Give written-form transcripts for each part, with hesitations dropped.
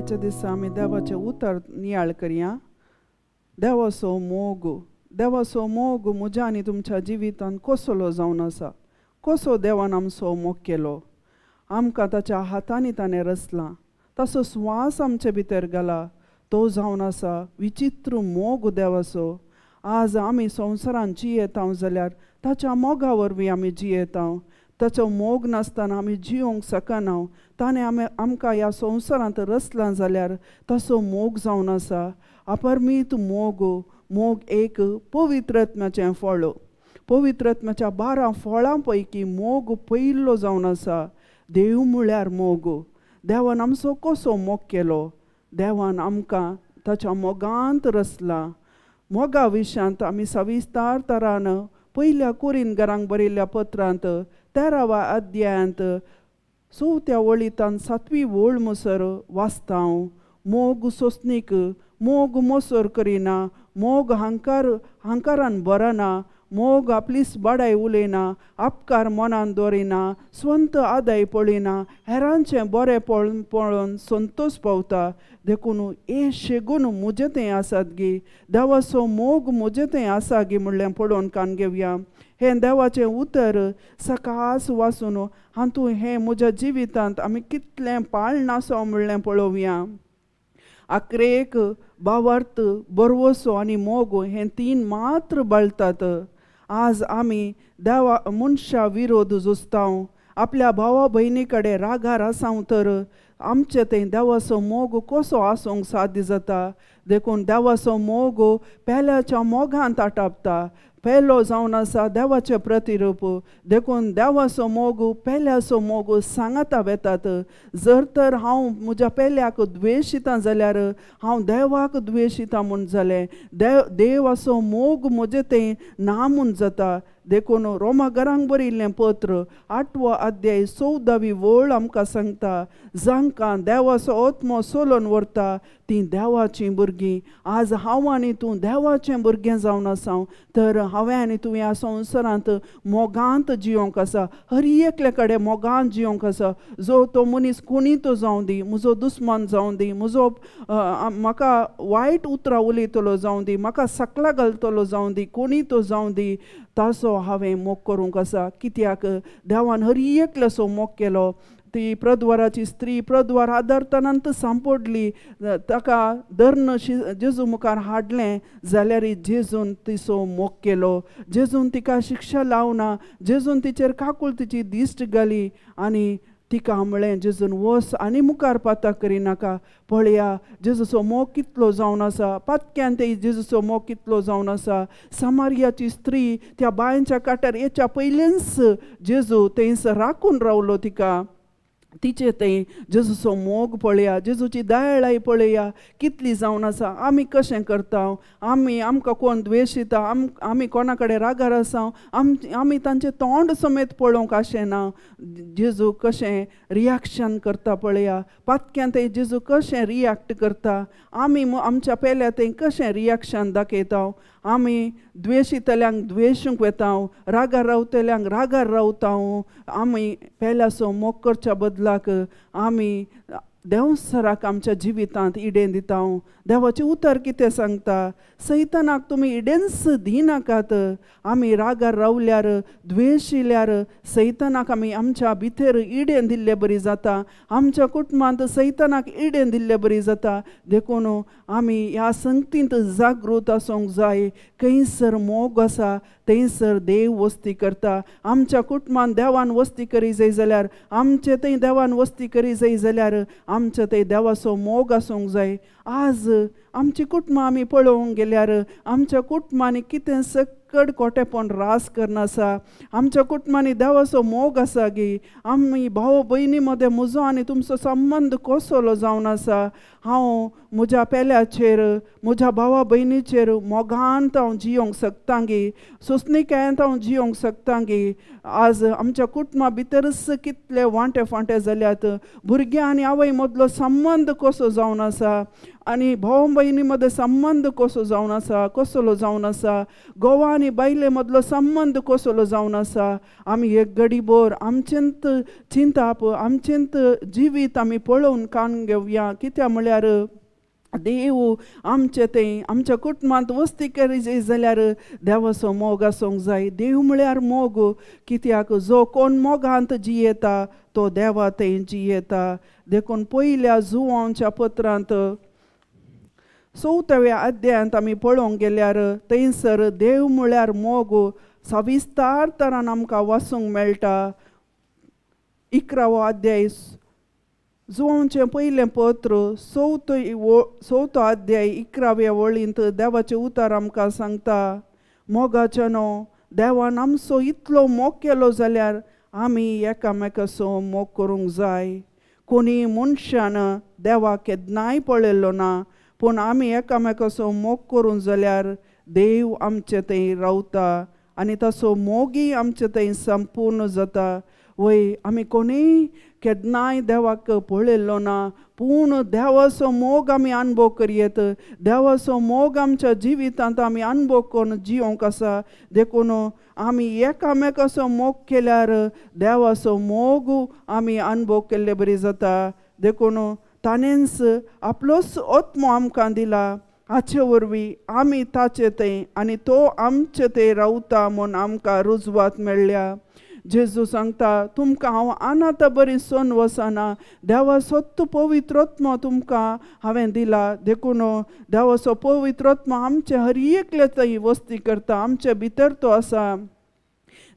आयच्या दिसा आमी देवाचें उतर नियाळ करया. देवाचो मोग, देवाचो मोग म्हज्या आनी तुमच्या जिवितांत कसलो जावन आसा, कसो देवान आमचो मोग केलो. आमकां ताच्या हातांनी ताणें रचलां, ताचो स्वास आमचे भितर घाला, तो जावन आसा विचित्र मोग देवाचो. आज आमी संवसारांत जियेता जाल्यार ताच्या मोगा वरवीं आमी जियेता. ताचो मोग नासतना आमी जियोंक शकना. ताणें आमी आमकां ह्या संवसारांत रचलां जाल्यार ताचो मोग जावन आसा अपरमीत मोग. मोग एक पवित्रत्म्याचें फळ. पवित्रत्म्याच्या 12 फळां पैकी मोग पयलो जावन आसा. देव म्हळ्यार मोग. देवान आमचो कसो मोग केलो, देवान आमकां ताच्या मोगांत रचलां. मोगा विशयांत आमी सविस्तार तरान पयल्या कोरिंथकारांक बरयल्ल्या पत्रांत 13व्या अध्यायांत 4थ्या वळींतान 7वी वळ मुसर वाचता. मोग सोंसणीक, मोग मोसर करिना, मोग हांकारान बरना, मोग आपलीच बाडाय उलयना, आपकार मनान दवरिना, स्वंत आदाय पळयना, हेरांचें बरें पळोवन संतोश पावता. देखून हे शेगून म्हजें थंय आसात गी, देवाचो मोग म्हजें थंय आसा गी म्हणलें पळोवन कान घेवया. हें देवाचें उतर सकास वाचून हातूंत हें म्हज्या जिवितांत आमी कितलें पाळनासो म्हणलें पळोवया. आक्रेक, भावार्थ, बरवसो आनी मोग हे 3 मात्र बळतात. आज आमी देवा मनशा विरोध झुजता, आपल्या भावा भयणी कडेन रागार आसाव तर आमचे थंय देवाचो मोग कसो आसूंक साध्य जाता. देखून देवाचो मोग पेल्याच्या मोगांत आटापता. पेलो जावन आसा देवाचें प्रतिरूप. देखून देवाचो मोग पेल्याचो मोग सांगाता वेतात. जर तर हांव म्हज्या पेल्याक द्वेशिता जाल्यार हांव देवाक द्वेशिता म्हूण जालें. देवाचो मोग म्हजें थंय ना म्हूण जाता. देखून रोमा घरांक बरयल्लें पत्र 8वो अध्याय 14वी वळ आमकां सांगता, जांकां देवाचो आत्मो सोलोवन व्हरता तीं देवाचीं भुरगीं. आज हांव आनी तूं देवाचें भुरगें जावन आसा तर हांवें आनी तूं ह्या संवसारांत मोगांत जियोंक आसा. हर एकले कडेन मोगांत जियोंक आसा. जो तो मनीस कोणी तो जावं दी, म्हजो दुस्मान जावं दी, म्हजो म्हाका वायट उतरां उलयतलो जावं दी, म्हाका सकला घालतलो जावं दी, कोणी तो जावं दी, ताचो हांवें मोग करूंक आसा. कित्याक देवान हर एकल्याचो मोग केलो. ती प्रद्वाराची स्त्री प्रद्वार आदारतनांत सांपडली, ताका धरून जेजू मुखार हाडलें जाल्यार जेजून तिचो मोग केलो. जेजून तिका शिक्षा लावना, जेजून तिचेर काकुळतीची दिश्ट घाली आनी तिका म्हळें, जेजून वस आनी मुखार पाता करिनाका. पळया जेजूचो मोग कितलो जावन आसा. पातक्यान ते जेजूचो मोग कितलो जावन आसा. समारियाची स्त्री त्या बांयच्या कांठार येच्या पयलींच जेजू थंयसर राखून रावलो तिका. तिचे थंय जेजूचो मोग पळया, जेजूची दयाळाय पळया कितली जावन आसा. आमी कशें करता, आमी आमकां कोण द्वेशिता, आमी कोणा कडेन रागार आसा, आमी तांचें तोंड समेत पळोवंक आशेना. जेजू कशें रिएक्शन करता पळया. पातक्यान थंय जेजू कशें रिएक्ट करता, आमी आमच्या पेल्या थंय कशें रिएक्शन दाखयता. आमी द्वेशितल्यांक द्वेशूंक वेता, रागार रावतल्यांक रागार रावता. आमी पेल्याचो मोग करच्या बदलाक आमी देवसराक आमच्या जिवितांत इडेन दिता. देवाचें उतर कितें सांगता, सैतानाक तुमी इडेन्स दिनाकात. आमी रागार रावल्यार, द्वेशिल्यार सैतानाक आमी आमच्या भितर इडेन दिल्ले बरी जाता. आमच्या कुटुंबांत सैतानाक इडेन दिल्ले बरी जाता. देखून आमी ह्या संगतींत जागृत आसूंक जाय. खंयसर मोग आसा थंयसर देव वस्ती करता. आमच्या कुटुंबांत देवान वस्ती करी जाय जाल्यार, आमचे थंय देवान वस्ती करी जाय जाल्यार आमच्या थंय देवाचो मोग आसूंक जाय. आज आमची कुटुंबां आमी पळोवंक गेल्यार आमच्या कुटुंबांनी कितें सकड कोटेपण रास करनासा. आमच्या कुटुंबांनी देवाचो मोग आसा गी. आमी भाव भयणी मदें म्हजो आनी तुमचो संबंद कसलो जावन आसा. हांव म्हज्या पेल्याचेर, म्हज्या भावा भयणीचेर मोगांत हांव जियोंक शकता गी, सोंसणीकायेंत हांव जियोंक शकता गी. आज आमच्या कुटुंबा भितरच कितले वांटे फांटे जाल्यात. भुरग्यां आनी आवय मदलो संबंद कसो जावन आसा. आनी भाव भयणी मदें संबंद कसो जावन आसा, कसलो जावन आसा, घोवा आनी बायले मदलो संबंद कसलो जावन आसा। आमी एक घडीभर आमचेंत चिंताप, आमचेंत जिवीत आमी पळोवन कान घेवया। कित्याक म्हळ्यार देव आमचे थंय आमच्या कुटुंबांत वस्ती करी जाय जाल्यार देवाचो मोग आसूंक जाय। देव म्हळ्यार मोग, कित्याक जो कोण मोगांत जियेता तो देवा थंय जियेता। देखून पयल्या जुवांच्या पत्रांत 4व्या अध्यायांत आमी पळोवंक गेल्यार थंयसर देव म्हळ्यार मोग सविस्तार तरान आमकां वाचूंक मेळटा। 11वो अध्याय जुवांचें पयलें पत्र 4थो अध्याय 11व्या वळींत देवाचें उतर आमकां सांगता, मोगाचें न्हू देवान आमचो इतलो मोग केलो जाल्यार आमी एकामेकाचो मोग करूंक जाय। कोणी मनशान देवाक केन्नाय पळयलो ना, पूण आमी एकामेकाचो मोग करूंक जाल्यार देव आमचे थंय रावता आनी ताचो मोगी आमचे थंय संपूर्ण जाता। वय आमी कोणीय केन्नाय देवाक पळयल्लो ना, पूण देवाचो मोग आमी अनुभव करयेत, देवाचो मोग आमच्या जिवितांत आमी अनुभव करून जियोंक आसा। देखून आमी एकामेकाचो मोग केल्यार देवाचो मोग आमी अनुभव केल्ले बरी जाता। देखून ताणेंच आपलोच आत्मो आमकां दिला, हाचे वरवीं आमी ताचे थंय आनी तो आमचे थंय रावता म्हूण आमकां रुजवात मेळ्ळ्या। जेजू सांगता, तुमकां हांव अनाथ बरी सोन वचना, देवाचो पवित्र आत्मो तुमकां हांवें दिला। देखून देवाचो पवित्र आत्मो आमचे हर एकले थंय वस्ती करता, आमचे भितर तो आसा।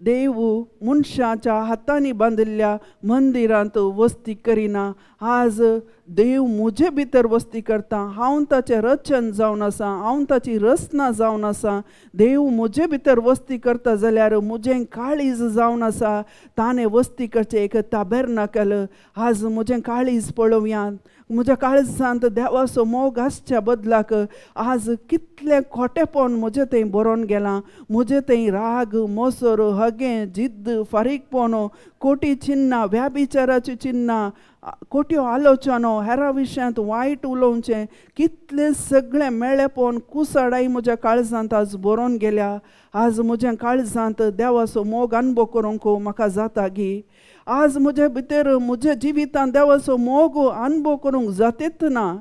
देव मनशाच्या हातांनी बांदिल्ल्या मंदिरांत वस्ती करिना, आज देव म्हजे भितर वस्ती करता। हांव ताचें रचन जावन आसा, हांव ताची रचना जावन आसा। देव म्हजे भितर वस्ती करता जाल्यार म्हजें काळीज जावन आसा, ताणें वस्ती करचें एक ताबेर्नाकल। आज म्हजें काळीज पळोवया, म्हज्या काळजांत देवाचो मोग आसच्या बदलाक आज कितलें खोटेपण म्हजें थंय बरोवन गेलां। म्हजें थंय राग, मोसर, हगें, जिद्द, फारीकपण, कोटी चिन्नां, व्याभिचाराची चिन्नां, कोट्यो आलोचनो, हेरा विशयांत वायट उलोवचें, कितलें सगळें मेळेपण कुसाडाय म्हज्या काळजांत आज बरोवन गेल्या। आज म्हज्या काळजांत देवाचो मोग अनुभव करूंक म्हाका जाता गी? आज म्हजे भितर म्हज्या जिवितांत देवाचो मोग अनुभव करूंक जातेच ना।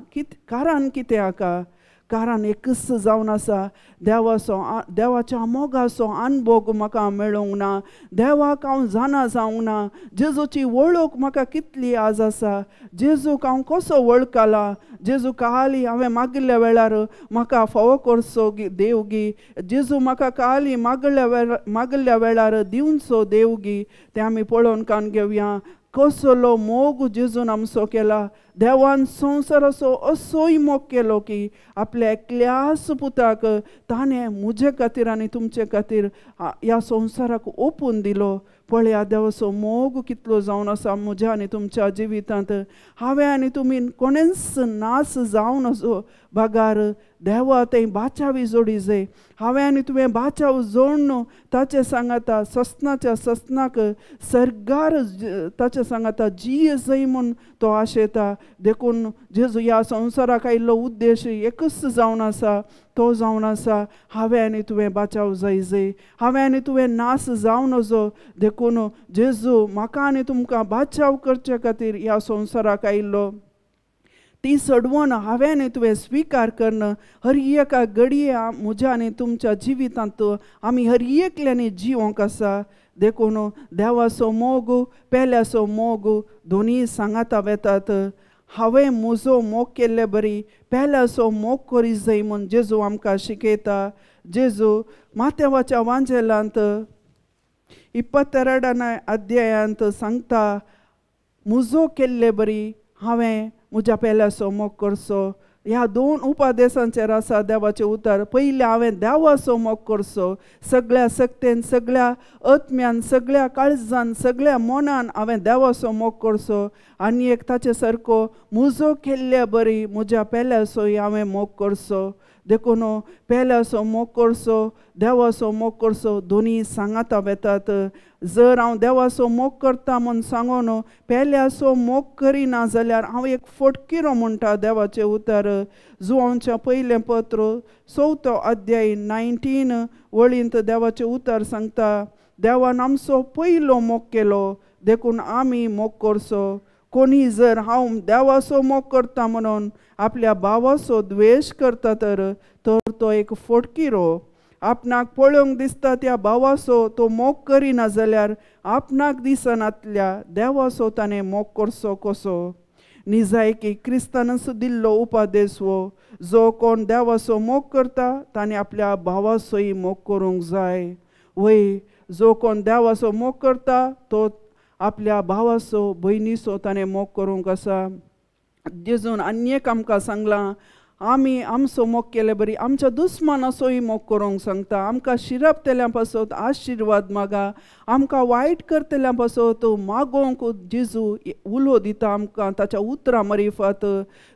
कारण कितें हाका? कारण एकच जावन आसा, देवाचो देवाच्या मोगाचो अनुभव म्हाका मेळूंक ना, देवाक हांव जाणा जावंक ना, जेजूची वळख म्हाका कितली आज आसा, जेजूक हांव कसो वळखला, जेजू काली हांवें मागिल्ल्या वेळार म्हाका फावो करचो देव गी, जेजू म्हाका काली मागिल्ल्या वेळार दिवचो देव गी, तें आमी पळोवन कान घेवया। कसलो मोग जेजून आमचो केला, देवान संवसाराचो असोय मोग केलो की आपल्या एकल्याच पुताक ताणें म्हजे खातीर आनी तुमचे खातीर ह्या संवसाराक ओपून दिलो। पळया देवाचो मोग कितलो जावन आसा म्हज्या आनी तुमच्या जिवितांत। हांवें आनी तुमी कोणेंच नास जावन असो बगार देवा थंय बाचावी जोडी जाय। हांवें आनी तुवें बाचाव जोडून ताचे सांगाता ससनाच्या ससनाक सर्गार ताचे सांगाता जिये जाय म्हूण तो आशेता। देखून जेजू ह्या संवसाराक आयिल्लो उद्देश एकच जावन आसा, तो जावन आसा हांवें आनी तुवें बाचाव जाय जाय, हांवें आनी तुवें नास जावन असो। देखून जेजू म्हाका आनी तुमकां बाचाव करचे खातीर ह्या संवसाराक आयिल्लो, ती सडवण हांवें आनी तुवें स्विकार करून हर एका घडये म्हज्या आनी तुमच्या जिवितांत आमी हर एकल्यांनी जिवंक आसा। देखून देवाचो मोग, पेल्याचो मोग दोनूय सांगाता वेतात। हांवें म्हजो मोग केल्ले बरी पेल्याचो मोग करी जाय म्हूण जेजू आमकां शिकयता। जेजू मातेवाच्या वांजेलांत 22 अध्यायांत सांगता, म्हजो केल्ले बरी हांवें म्हज्या पेल्याचो मोग करचो। ह्या दोन उपदेशांचेर आसा देवाचें उतर। पयलें हांवें देवाचो मोग करचो, सगळ्या सक्तेन, सगळ्या आत्म्यान, सगळ्या काळजान, सगळ्या मनान हांवें देवाचो मोग करचो। आनी एक ताचे सारको म्हजो केल्ल्या बरी म्हज्या पेल्याचोय हांवें मोग करचो। देखून पेल्याचो मोग करचो, देवाचो मोग करचो दोनूय सांगाता वेतात। जर हांव देवाचो मोग करता म्हूण सांगून पेल्याचो मोग करिना जाल्यार हांव एक फटकिरो म्हणटा देवाचें उतर। जुवांचें पयलें पत्र 4 अध्याय 19 वळींत देवाचें उतर सांगता, देवान आमचो पयलो मोग केलो देखून आमी मोग करचो। कोणी जर हांव देवाचो मोग करता म्हणून आपल्या भावाचो द्वेश करता तर तो एक फटकिरो। आपणाक पळोवंक दिसता त्या भावाचो तो मोग करिना जाल्यार आपणाक दिसनातल्या देवाचो ताणें मोग करचो कसो? निजायकी क्रिस्तानच दिल्लो उपदेश हो, जो कोण देवाचो मोग करता ताणें आपल्या भावाचोय मोग करूंक जाय। वय, जो कोण देवाचो मोग करता तो आपल्या भावाचो भयणीचो ताणें मोग करूंक आसा। जेजून आनी एक आमकां सांगलां, आमी आमचो मोग केले बरी आमच्या दुस्मानाचोय मोग करूंक सांगता। आमकां शिरपतल्यां पासत आशिर्वाद मागा, आमकां वायट करतल्यां पासत मागोवंक जेजू उलो दिता आमकां ताच्या उतरां मरिफात।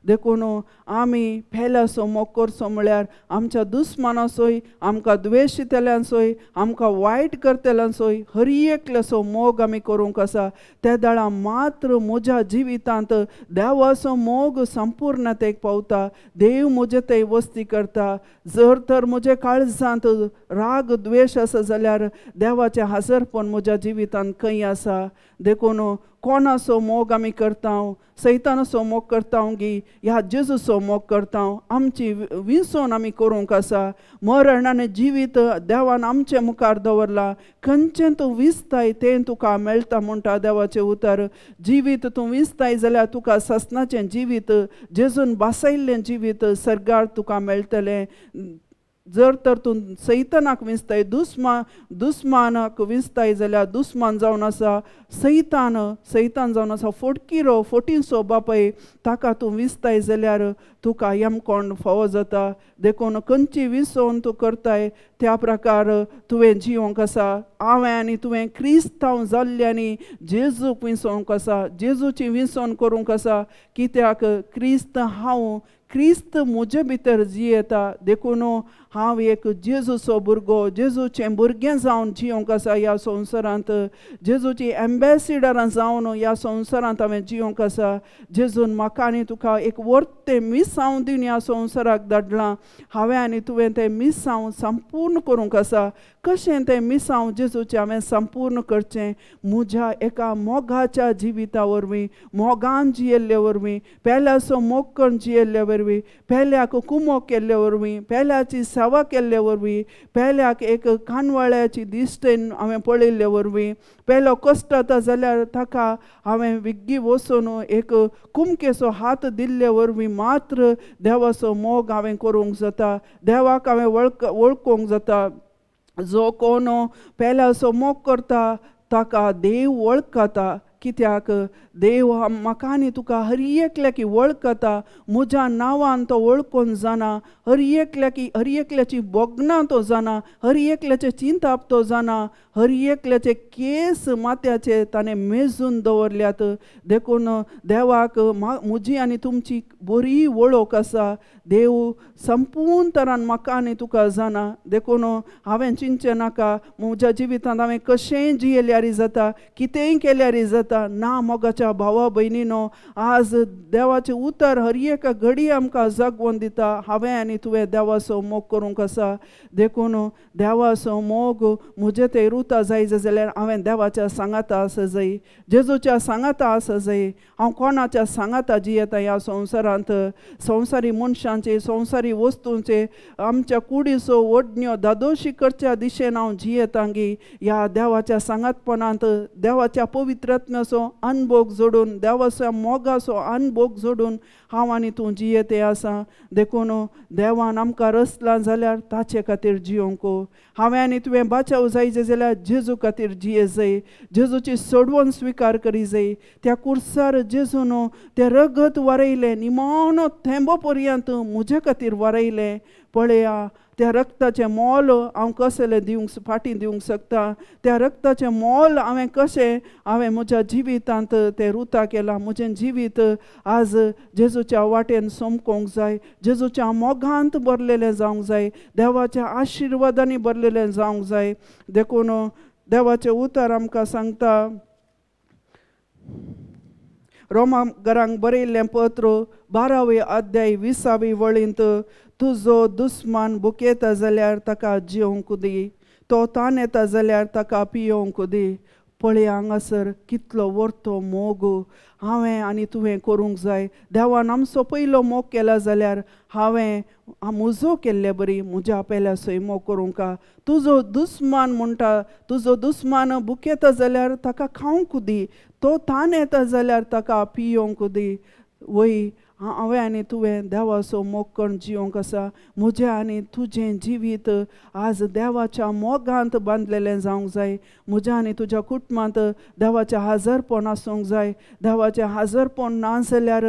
देखून आमी पेल्याचो मोग करचो म्हळ्यार आमच्या दुस्मानाचोय, आमकां द्वेशितल्यांचोय, आमकां वायट करतल्यांचोय हर एकल्याचो मोग आमी करूंक आसा। त्या दाळा मात्र म्हज्या जिवितांत देवाचो मोग संपूर्णतेक पावता, देव म्हजे थंय वस्ती करता। जर तर म्हजे काळजांत राग द्वेश आसा जाल्यार देवाचें हाजरपण म्हज्या जिवितांत खंय आसा? देखून कोणाचो मोग आमी करता? सैतानाचो मोग करता गी ह्या जेजूचो मोग करता? आमची विसोन आमी करूंक आसा। मरण आनी जिवीत देवान आमचे मुखार दवरला, खंयचें तूं विसताय तें तुका मेळटा म्हणटा देवाचें उतर। जिवीत तूं विसताय जाल्यार तुका ससनाचें जिवीत, जेजून बासयल्लें जिवीत सर्गार तुका मेळटलें। जर तर तूं सैतानाक विंचताय, दुस्मानाक विंचताय जाल्यार दुस्मान जावन आसा सैतान, सैतान जावन आसा फटकिरो, फटींचो बापय, ताका तूं विंचताय जाल्यार तुका यमकोण फावो जाता। देखून खंयची विसोवन तूं करताय त्या प्रकार तुवें जिवंक आसा। हांवें आनी तुवें क्रिस्तांव जाल्ल्यांनी जेजूक विंचोवंक आसा, जेजूची विंचोवन करूंक आसा। कित्याक क्रिस्त हांव, क्रिस्त म्हजे भितर जियेता, देखून हांव एक जेजूचो भुरगो, जेजूचें भुरगें जावन जिवंक आसा ह्या संवसारांत, जेजूची एम्बेसिडरां जावन ह्या संवसारांत हांवें जिवंक आसा। जेजून म्हाका आनी तुका एक वर्तें मिसांव दिवन ह्या संवसाराक धाडलां, हांवें आनी तुवें तें मिसांव संपूर्ण करूंक आसा। कशें तें मिसांव जेजूचें हांवें संपूर्ण करचें? म्हज्या एका मोगाच्या जिविता वरवीं, मोगान जियेल्ले वरवीं, पेल्याचो मोग करून जियेल्ले वरवीं, पेल्याक कुमोक केल्ले वरवीं, पेल्याची सेवा केल्ले वरवीं, पेल्याक एक कानवाळ्याची दिश्टेन हांवें पळयल्ले वरवीं, पेलो कश्ट जाल्यार ताका हांवें विग्गी वचून एक कुमकेचो हात दिल्ले वरवीं मात्र देवाचो मोग हांवें करूंक जाता, देवाक हांवें वळखूंक जाता। जो कोण पेल्याचो मोग करता ताका देव वळखता। कित्याक देव म्हाका आनी तुका हर एकल्याकी वळखता, म्हज्या नांवान तो वळखून जाणा, हर एकल्याकी हर एकल्याची भोगणां तो जाणा, हर एकल्याचें चिंताप तो जाणा, हर एकल्याचे केस माथ्याचे ताणें मेजून दवरल्यात। देखून देवाक म्हजी आनी तुमची बरी वळख आसा। देव संपूर्ण तरान म्हाका आनी तुका जाणा। देखून हांवें चिंतचें नाका म्हज्या जिवितांत हांवें कशेंय जियेल्यार जाता, कितेंय केल्यार जाता ना। मोगाच्या भावा भयणीनो, आज देवाचें उतर हर एका घडी आमकां जागोवन दिता। हांवें आनी तुवें देवाचो मोग करूंक आसा। देखून देवाचो मोग म्हजे ते रुता जाय जाल्यार हांवें देवाच्या सांगाता आसा जाय, जेजूच्या सांगाता आसा जाय। हांव कोणाच्या सांगाता जियेता ह्या संवसारांत? संवसारी मनशांचे, संवसारी वस्तूंचे, आमच्या कुडीचो ओडण्यो दादोशी करच्या दिशेन हांव जियेता गी ह्या देवाच्या सांगातपणांत देवाच्या पवित्रत्म्याचो अनभोग जोडून, देवाच्या मोगाचो अनभोग जोडून हांव आनी तूं जियेते आसा। देखून देवान आमकां रचलां जाल्यार ताचे खातीर जियोंक। हांवें आनी तुवें बाचाव जायचे जाल्यार जेजू खातीर जिये जाय, जेजूची सोडवण स्विकार करी जाय। त्या कुर्सार जेजून तें रगत वारयलें, निमाणो थेंबो पर्यंत म्हजे खातीर वारयलें। पळया त्या रक्ताचें मोल हांव कसलें दिवंक फाटीं दिवंक शकता? त्या रक्ताचें मोल हांवें कशें हांवें म्हज्या जिवितांत तें रुता केलां? म्हजें जिवीत आज जेजूच्या वाटेन सोमकोंक जाय, जेजूच्या मोगांत भरलेलें जावंक जाय, देवाच्या आशिर्वादांनी भरलेलें जावंक जाय। देखून देवाचें उतर आमकां सांगता रोमागरांक बरयल्लें पत्र 12वी अध्याय 20वी वळींत तुजो दुस्मान भुकेता जाल्यार ताका जेवंक दी, तो ताण येता जाल्यार ताका पियोवंक दी। पळय हांगासर कितलो वर्तो मोग हांवें आनी तुवें करूंक जाय। देवान आमचो पयलो मोग केला जाल्यार हांवें म्हजो केल्ले बरी म्हज्या पेल्यासोय मोग करूंक। तुजो दुस्मान म्हणटा तुजो दुस्मान भुकेता जाल्यार ताका खावंक दी, तो ताण येता जाल्यार ताका पियोवंक दी। वय हांवें आनी तुवें देवाचो मोग करून जियोंक आसा। म्हजें आनी तुजें जिवीत आज देवाच्या मोगांत बांदलेलें जावंक जाय। म्हज्या आनी तुज्या कुटुंबांत देवाचें हाजरपण आसूंक जाय। देवाचें हाजरपण ना जाल्यार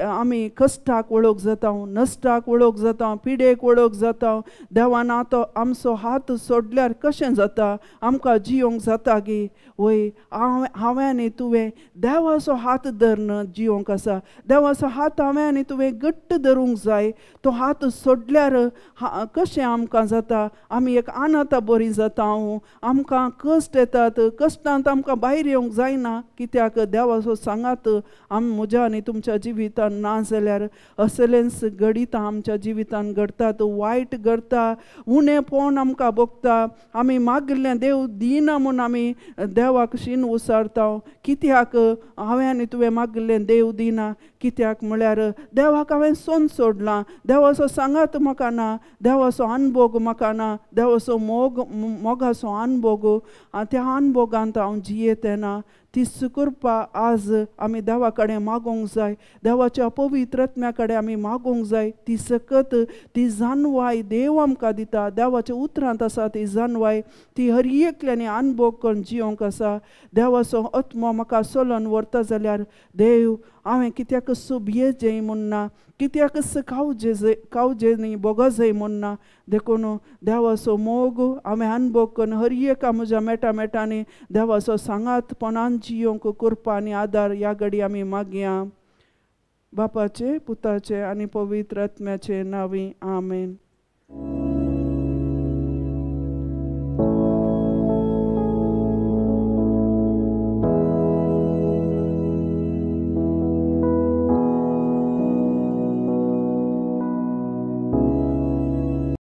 आमी कश्टाक वळख जाता, नश्टाक वळख जाता, पिडेक वळख जाता। देवान आतां आमचो हात सोडल्यार कशें जाता? आमकां जियोंक जाता गी? वय हांवें आनी तुवें देवाचो हात धरून जियोंक आसा। देवाचो हात हांवें आनी तुवें घट्ट धरूंक जाय। तो हात सोडल्यार कशें आमकां जाता? आमी एक अनाथा बरी जाता, आमकां कश्ट येतात, कश्टांत आमकां भायर येवंक जायना। कित्याक देवाचो सांगात आम म्हज्या आनी तुमच्या जिवितान ना जाल्यार असलेंच घडितां आमच्या जिवितान घडटात, वायट घडटा, उणेपण आमकां भोगता। आमी मागिल्लें देव दिना म्हूण आमी देवाक शीण उसारता। कित्याक हांवें आनी तुवें मागिल्लें देव दिना? कित्याक म्हळ्यार देवाक हांवें सोन सोडलां, देवाचो सांगात म्हाका ना, देवाचो अनभोग म्हाका ना, देवाचो मोग मोगाचो अनभोग त्या अनभोगांत हांव जियेतना। ती कृपा आज आमी देवा कडेन मागूंक जाय, देवाच्या पवित्र आत्म्या कडेन आमी मागूंक जाय। ती सकत ती जानवाय देव आमकां दिता। देवाच्या उतरांत आसा ती जानवाय, ती हर एकल्यानी अनभोग करून जियोंक आसा। देवाचो आत्मो म्हाका सोलोन व्हरता जाल्यार देव हांवें कित्याक भियेजें म्हूण ना, कित्याक कावजे न्ही बोगजय म्हूण ना। देखून देवाचो मोग हांवें अनभोग करून हर एका म्हज्या मेटा मेटांनी देवाचो सांगातपणान जियोंक कृपा आनी आदार ह्या घडी आमी मागया। बापाचे पुताचे आनी पवित्र आत्म्याचे नांवी आमेन।